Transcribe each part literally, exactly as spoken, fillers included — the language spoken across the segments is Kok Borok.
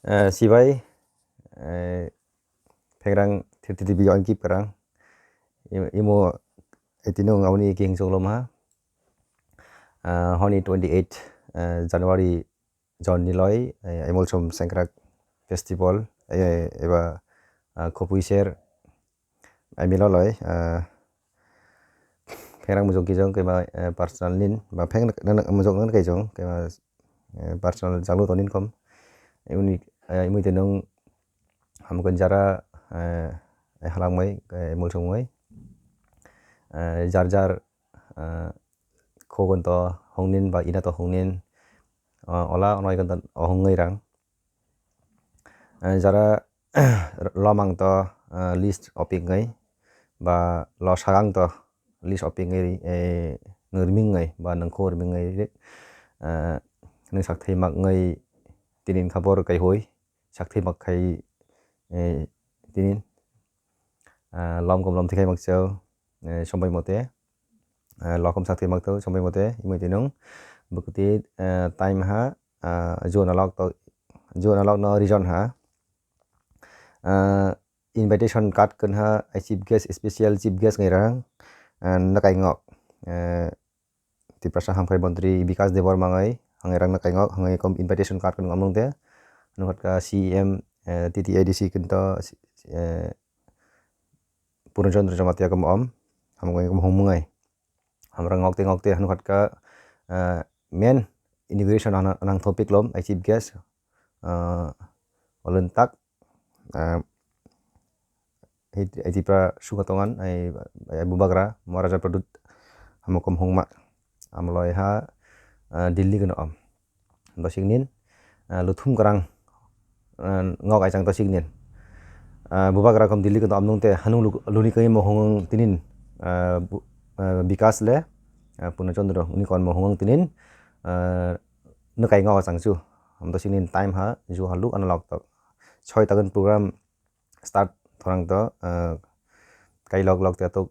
Eh, sibai, eh, phengrang thirty T V on keep karang. Im-, imo eighteen no ngawni king chok lom ha. Ah, honi twenty eight, eh, January John Niloi, eh, Emulsum Sengkrak Festival, eh, eba, ah, Khopuiser, Emiloloi, ah, phengrang mujung kijong kema, eh, personal nin, ba pheng mujung nan kaijong kema, eh, personal jaglo tonin kom. Uni, eh, imui tenung hamkon jara, eh, halangmai, eh, Emulsum mai. Eh, jar jar, eh, khogon to hongnin ba ina to hongnin, eh, ola onoi kon to ohongoi rang. Eh, jara lomang to, eh, list opik ngai ba lo sagang to list opik ngai, eh, nung riming ngai ba nung kho riming ngai, eh, nung sak thai mak ngai tinin khabor kai hoi sak thai mak khai, eh, tinin, eh, lom kom lom thai khai mak chao, eh, sombai mote, eh, lokom sak thai mak to sombai mote imui tinung bwkti, eh, time ha, ah, juana lok to, juana lok no region ha, ah, invitation card kan ha, ai chief guest, special chief guest ngai rang, ah, nakai ngok, eh, Tiprasa hamkrai montri Bikas Debbarma ngai, hangai rang nakai ngok, hangai kom invitation card kan amung te, nukhat ka C E M, eh, T T A D C kan to, eh, Purna Chandra Jamatia kom om, hamung ngai kom hong mungai. Hamrang ngok te ngok te hanu khat ka, ah, main inauguration ana, anang topic lom, ai chief guest, ah, olun tak, ah, hit-, ai tipra suka tongan, ai, ai bubagra, Maharaja Pradyut, hamokom hongma, amloi ha, ah, Delhi gano om. Dosik nin, ah, luthum karang, ah, ngok aisang dosik nin. Ah, bubagra kom Delhi kento amnung te hanung lu-, luni kai mohong tinin, ah, bu-, ah, Bikas le, ah, Purna Chandra, uni kon mohong tinin, ah, nakai ngok aisang chu. Am dosik nin time ha, ju ha lu ana lok tok. Choi tagan program start thorang to, ah, kai lok lok te tok,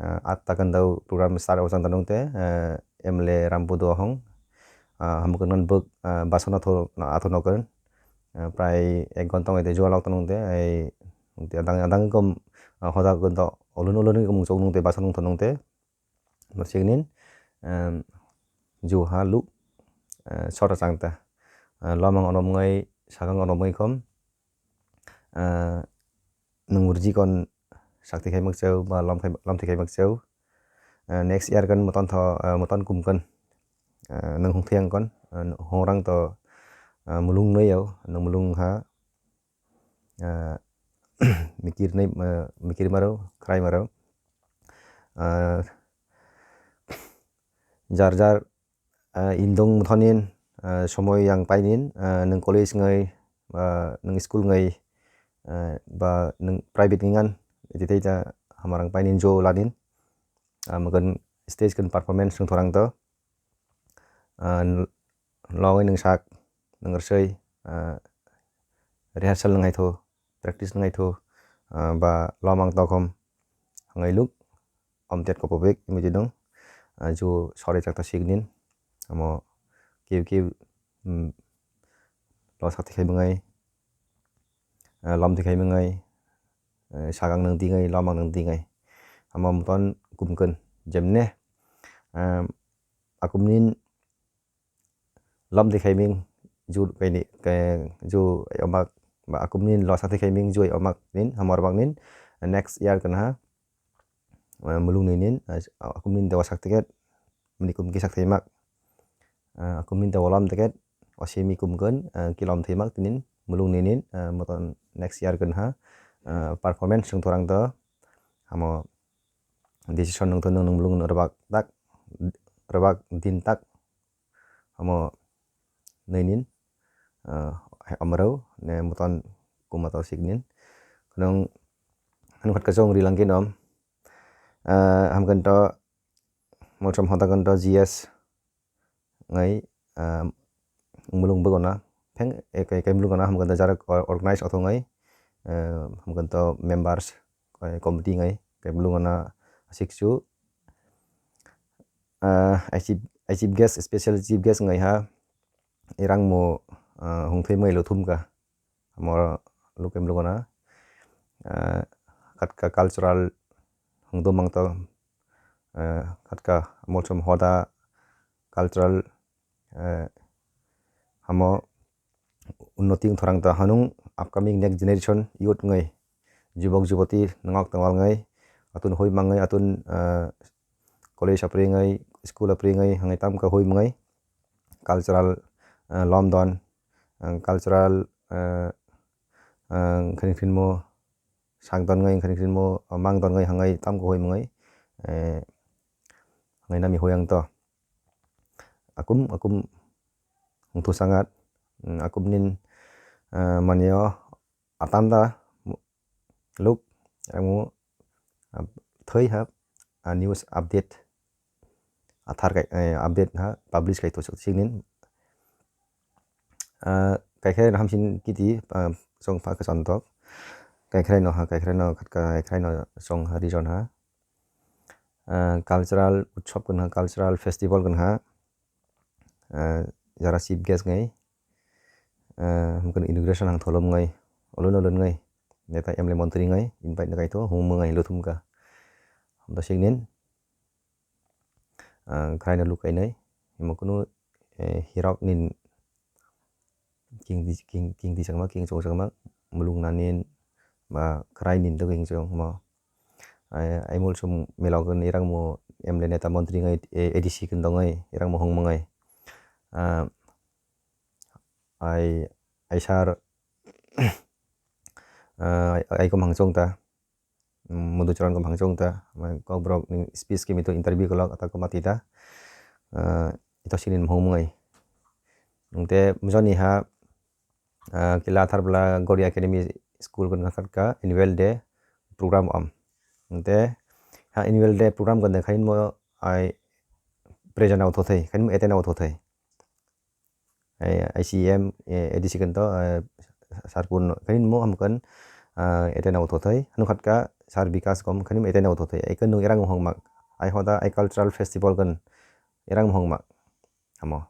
ah, at tagan dau program start osang tanung te, ah, M L A Rampu Dohong, ah, hamukon non buk, ah, basona tho, na atho nokon, ah, prai ek gonta wngte jua lok tanung te, ai, adang, adang kom, ah, hoda gonta olun olun kom chok nung te, basona nung te, Norsiknin, em, ju ha lu, eh, sora changta. Eh, lomang onom ngai, sakang onom ngai kom, eh, nung urji kon sakti khai mak cheu, ba lom khai, lom thi khai mak cheu. Eh, next year kan moton tho, eh, moton kum kan, eh, nung hung thiang kon, eh, hongrang to, eh, mulung noi yau, nung mulung ha, ah, mikir nai, ah, mikir maro, krai maro. Ah, jar jar, ah, indong thonin, ah, somoi yang painin, ah, nung college ngai, ah, nung school ngai, ah, ba nung private ngai ngan, iti thai ta hamarang painin jo lanin, ah, magan stage kan performance nung thorang to. Ah, logwi nwng sak, nwng rwswi, ah, rehearsal nwngnai tho, practice nwngnai tho, ah, ba lomang tokhom wngnai luk, om tet kopobek, imiti dong, ah, ju sori chakta siknin, amo kiu kiu, mm, lo sakti khai bwngai, ah, lom ti khai bwngai, eh, sagang nung tingai, lomang nung tingai. Amo moton kumkun, jemne, ah, akumnin lom ti khaiming ju kaini, ke, ju ai omak, ba akumnin lo sakti khaiming ju ai omak nin, hamor bak nin, next year kan ha, eh, mulung ninin, eh, akumnin dewa sakti ket, mini kum ki sakti mak, eh, akumnin dewa lom teket, osimi kumkun, eh, kilom thai mak tinin, mulung ninin, eh, moton next year kan ha, eh, performance sung thorang to, amo decision nung to nung nung mulung rwbak tak, rwbak din tak, amo ninin, ah, hai amrau ne moton kumato siknin. Kunung, hanu khat kachung rilang kinom, ah, hamkan to, molsom hota kan to G S ngai, ah, mulung bagona, pheng, eh, kai, kai mulung gana hamkan to jarak or-, organize oto ngai, eh, hamkan to members, kai committee ngai, kai mulung gana siksu, ah, I chief, I chief guest, special chief guest ngai ha, irang mo, ah, hung thai mai lo thum ka. amo lukem lugona, ah, khatka cultural hwngdo mangto, ah, khatka molsom hoda cultural, ah, amo unnoti wngthorang ta hanung upcoming next generation youth wngai, jubok juboti nwngok tongwal wngai, atun hoi mangai, atun, ah, college apri wngai, school apri wngai, hangai tamka hoi mangai, cultural, ah, lomdon, ah, cultural, ah, ah, khani khinmo sakdon wngai, khani khinmo mangdon wngai, hangai tamka hoi mangai, eh, hangai nami hoi ang to. Akum, akum wngthu sangat, mm, akum nin, eh, manio atanda luk, amo, ah, thoi ha, ah, news update, athar kai, eh, update ha, publish kai to sik nin. Ah, kaikhai no hamsin kiti, ah, song pha kasan tok. Kaikhai no ha, kaikhai no khatka, kaikhai no song ha, region ha. Ah, cultural utsob kan ha, cultural festival kan ha. Ah, jara chief guest ngai, ah, mungkin inauguration ang tholom ngai, olon olon ngai, neta M L A montri ngai, invite nakai to, hung mangai luthum ka. Hamto sik nin, ah, khraino lukai nai, himo kunu, eh, hirok nin king di, king, king di changma, king chong changma, mulung nanin, ba khrai nin to king chong mo. Ai, ai mulsum milok ni rang mo M L A neta montri ngai, eh, A D C kin dong ngai, rang mo hung mangai. Ah, ai, ai sar, ah, ai, ai ko mangchong ta, mm, Madhucharan ko mangchong ta, mai kok borok ni speech kimi to interview kolok, ata ko mati ta, ah, ito sinin mo hung mangai. Nungte mujoni ha, ah, kila thar bla Gori Academy School kan khatka annual day program am. Nungte ha annual day program kan khain mo ai present au thothai, khain mo attend au thothai. Ai, I C M, eh, A D C kan to, eh, sarpun khain mo ham kan, ah, attend au thothai. Hanu khatka sar Bikas kom khain mo attend au thothai. Ai kan nung erang hong mak. Ai hoda ai cultural festival kan erang hong mak. Amo.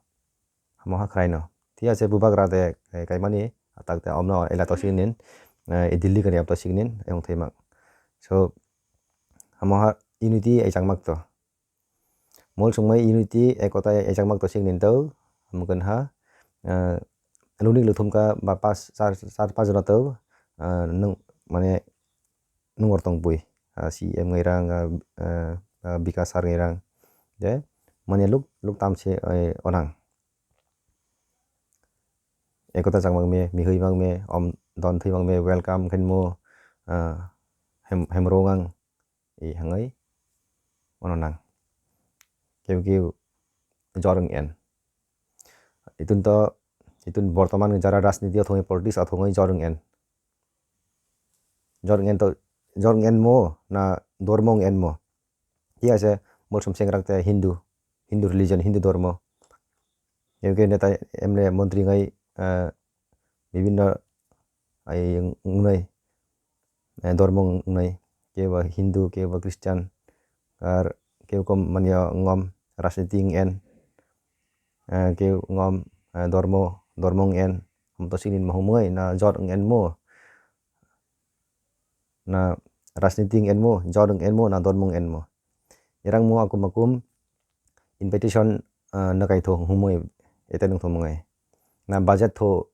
Amo ha khraino. Thik ase, bubagra de, eh, kaimani, atak de omno ela to sinin, eh, Delhi kani apto sinin, ayong thaimak. So, amo ha unity ai changmak to. Mol sungmai unity, ekota ai changmak to sinin to, mungkin ha, eh, lunik luthum ka ba pas, sar, sar pas jona to, eh, nung, mane, nungor tongpui, ah, C M ngai rang, ah, ah, ah, Bikas sar ngai rang. Je, mani luk, luk tam se, eh, onang. Ekota chang mang me, mihui mang me, om don thui mang me, welcome khen mo, ah, hem, hem rong ang, i hangai, ono nang. Keu keu jorong en. Itun to, itun bortoman jara rajniti athongoi politics athongoi jorong en. Jorong en to, jorong en mo na dormo en mo. Iya se molsom sengrak te Hindu, Hindu religion, Hindu dormo. Yauke neta M L A montri ngai, eh, bibinno ai ngnai, eh, dormo ngnai, kebo Hindu, kebo Christian, ar kebo kom manya ngom rajniti en, eh, kebo ngom, eh, dormo, dormo en, hamto sinin mahumoi na jor en mo, na rajniti en mo, jor en mo, na dormo en mo. Erang mo akum akum invitation, eh, nakai tho humoi ete nung tho mungai. Na budget tho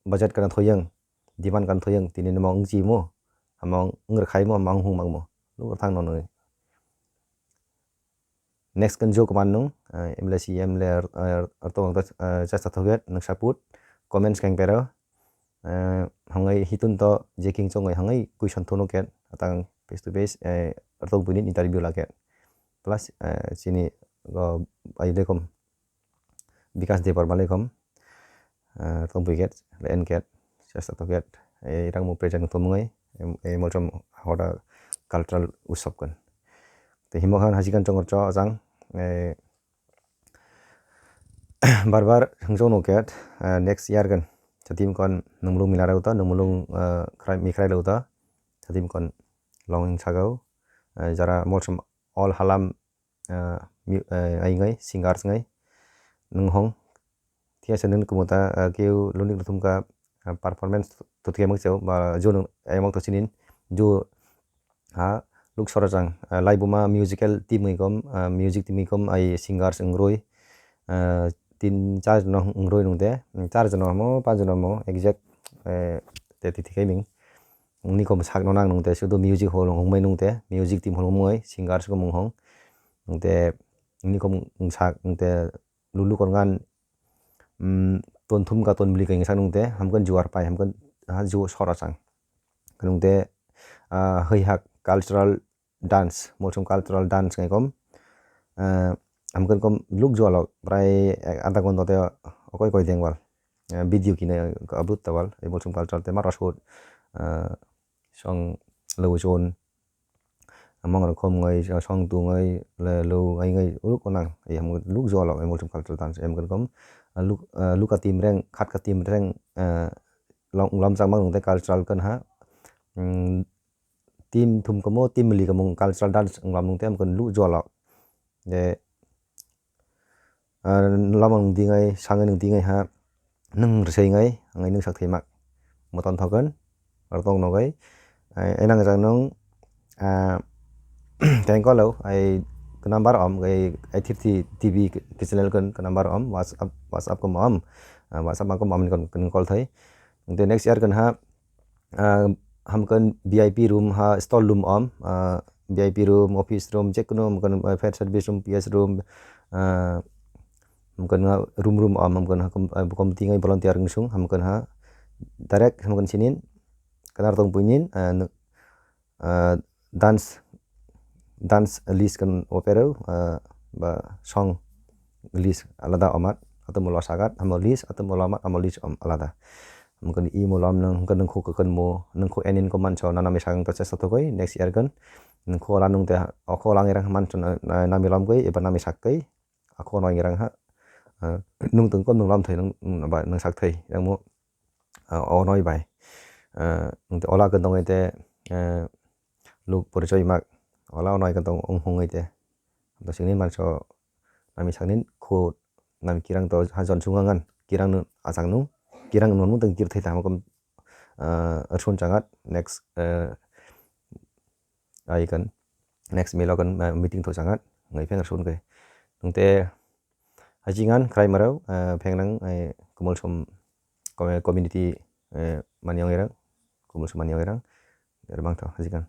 budget kana thoyang, demand kana thoyang, tini nima wngchi mo, ama wngkha mo, ama wng hung mang mo. Lugo thang no nwi. Next kan jo kman nung, eh, M L A C M L A ar, ar, ar to, eh, chesta thoget, nung support, comments kang pero, eh, hangai hitun to, je king chongai hangai, question thono ket, atang face to face, eh, ar to buini interview la ket. Plus, eh, chini, go, ai lekom, Bikas Debbarma lekom, eh, tongpui ket, le en ket, chesta to ket, eh, rang mo present to mungai, em, eh, molsom hoda cultural utsav kan. Te himo khan hasikan chongor cho ajang, eh, bar bar hwngso no ket, eh, next year kan. Satim kon nungmulung mila rauta, nungmulung, eh, khrai, mi khrai lauta. Satim kon longing sagau, eh, jara molsom all halam, ah, mu-, ah, ai ngai, singers ngai, nung hong. Thia se nung kumuta, ah, keu lunik luthum ka, ah, performance to khe mangse ba jo no ayang to sinin jo ha luk sora chang, ah, laibuma musical team wi kom, ah, music team wi kom ai singers wngroi, ah, tin char jono wngroi nungte, char jono mo panch jono mo exact, eh, te titi khe ming. Wngni kom sak no nang nungte sudu music hall wngmai nungte music team hol wngmoi singers ko mung hong. Nungte wngni kom wngsak nungte lulu kon ngan, mm, ton thum ka ton bili khe wngsak nungte hamkon juar pai hamkon ha ju sora chang. Nungte, ah, hoi hak cultural dance, Molsom cultural dance ngai kom. Ah, hamkon kom luk jwalo prai ek adha ghonta te okoi koi deng wal. Ah, video kine upload ta wal, ei Molsom cultural te maro shoot, ah, song lo chon. Amang rok khom ngai, song tu ngai, le lo ngai ngai, uluk ko nang. Ei hamkon luk jwalo ei Molsom cultural dance hamkon kom. Ah, luk, ah, luka team reng, khatka team reng, ah, long, lamchang mang te cultural kan ha. Hmm, team thum komo, team li komo cultural dance wnglam nung te amkon lu jwalo. De, ah, lama nung dingai, sangai nung dingai ha, nung rwsai ngai, angai nung sak thaimak. Moton thogon, artong nogai, ai, enang jang nung, ah, tengkolo, ai, number om, ai, ai thirty T V ke channel kon number om, WhatsApp, WhatsApp kom om, ah, WhatsApp ma kom om kon, kon call thai. De next year kon ha, ah, hamkon V I P room ha, store room om, ah, V I P room, office room, jekunu hamkon, ah, fire service room, P S room, ah, hamkon ha room room om, hamkon ha kom-, ah, committee ngai volunteer wngsung, hamkon ha direct hamkon sinin kanar tong puinin, ah, nu-, ah, dance, dance list kan opero, ah, ba song list alada omat, atau molo sagat, amo list, atau molo amat, amo list om alada. Mungkin i molo am nung, nung ko kan mo, nung ko enin ko mancho, na nami sakang to chesta to koi, next year kan, nung ko la nung te, oko lang irang mancho, na, na, nami lom koi, eba nami sak koi, ako no irang ha, ah, nung tong ko nung lom thai, nung, nung ba, nung sak thai, yang mo, ah, o noi bai. Ah, nung te ola kan dong te, ah, luk porichoi mak, ola o noi kan dong ong hong te. To sini mancho, nami saknin ko, nami kirang to ha jon sungangan, kirang nu achang nu, kirang nu mung tong kir thai tamo kom, ah, arsun changat, next, ah, ai kan, next melo kan, ah, meeting to changat, ngai pheng arsun kai. Nung te, hajingan khrai marau, ah, pheng nang, ai, kumul som, kom-, community, eh, mani ong irang, kumul som mani ong irang, er bang to, hajingan.